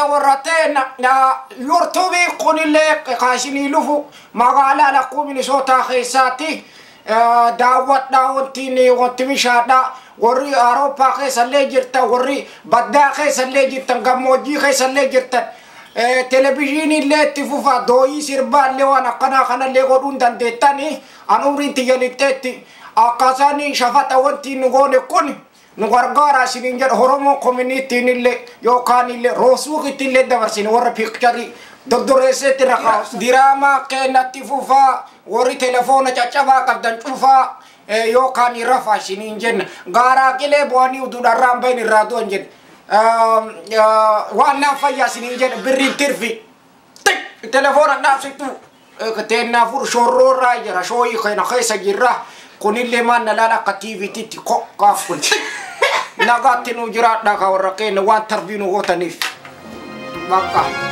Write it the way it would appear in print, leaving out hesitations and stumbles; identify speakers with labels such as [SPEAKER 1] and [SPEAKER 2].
[SPEAKER 1] Warra ta'e yuutuubii kunillee kaashinii lufu magaalaa lakkuu Minisootaa keessaatti daawwadhaa. Wanti wanti bishaadhaa, warri Awurooppaa keessallee jirtan, warri baddaa keessallee jirtan, gammoojjii keessallee jirtan, televizyiinillee itti fufa. Dooyii sirbaallee waan akkanaa kanallee godhuu dandeettanii. An umriin tiyya lixxeetti akkasaan shafaxa wanti nu goone kun nu gargaara isiniin jedha. Oromoo communityn illee yookaan illee roosuukitti illee dabarsine warra picture doddoreesseetti rakaa. Diraamaa keenyatti fufaa. Warri telefoona caccabaa qabdan cufaa yookaan rafaa isiniin jenna. Gaaraa qilee bu'anii uduudharraan bahin irraa du'an jenna. Waan naan fayyaa isiniin jenna. Birriin tirfi telefoona dhaabsitu teennaafur shorroorraa jira. Shooyii kana keessa jirra. Kunillee maan na laala akka TVtitti kokkaaf kun. Nagaatti nu jiraadhaa ka warra keenya waan tarbii nu gootaniif. Bakka.